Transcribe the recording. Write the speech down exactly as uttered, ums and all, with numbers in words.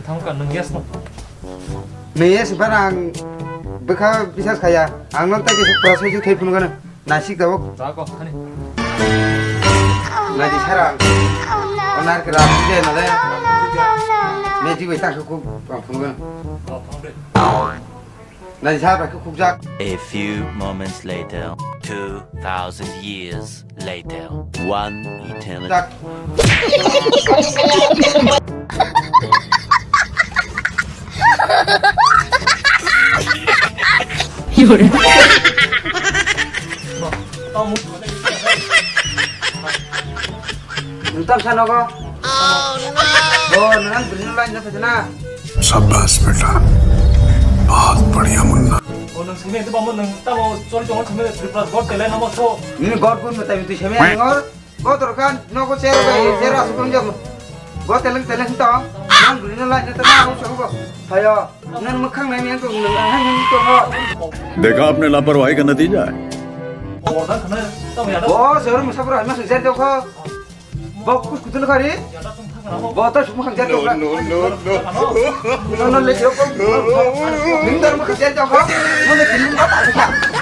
Thangka nung yes no. Nung yes ba ang bwkha bisas khaya. Ang no ta kisa pura soju thai phunu gana. Nasik tabuk. Jago hani. Nadi sara. Onar kira je na le. Magic bai ta khuk ang phunu gana. Nadi sara khuk jak. A few moments later. Two thousand years later. One eternity. Jak. Nuntam sa nogo. Oh, nunang brini line na phetena. शाबाश बेटा, बहुत बढ़िया Munna. Oh, nung simi itu bangun nung tamo chori chongo simi Tripura God tele namo so. Ini God pun mutai mutai simi ngor. God rokan nogo chero bai chero asuk nung jam. God teleng teleng to. Nang brini line na tamo so go. Hayo, nang mukhang nai yang to nung ang nung to ho. देखा आपने लापरवाही का नतीजा है। Oh, dan khana tamo ya. Oh, seru musafir ama sejak jauh ho. Bok kus kutul kari. Bota sumang jar jok. No, no, no, no. No, no, le jok. Ning dar ma jar jok. Mo le ning dar ma jar jok.